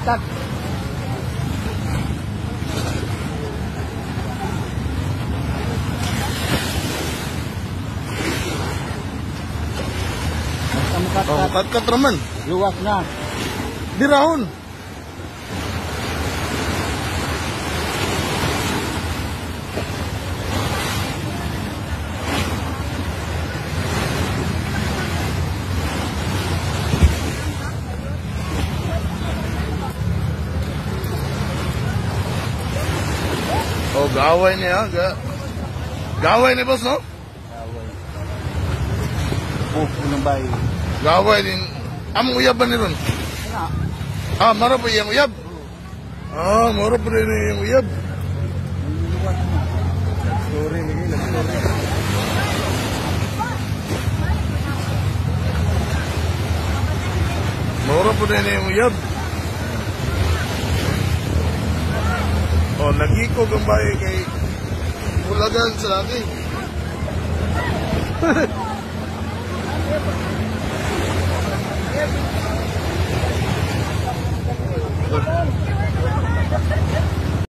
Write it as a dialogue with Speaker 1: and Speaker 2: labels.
Speaker 1: Kat-kat. Basta mo
Speaker 2: Oh,
Speaker 1: kat-kat.
Speaker 2: kat-kat raman.
Speaker 1: Luwas na.
Speaker 2: Dirahon. Oh, gaway niya. Gaway ni boss, no?
Speaker 1: Gaway. Oh, unang bay.
Speaker 2: Gaway din. Among uyab ba ni ron?
Speaker 1: Ano?
Speaker 2: Ah, maro pa iyang uyab. Ah, maro pa rin iyang uyab.
Speaker 1: Luwas na.
Speaker 2: Story lagi, story. Moro po din iyang uyab. Oh, nagikog ang bahay kay bulagan sa laki.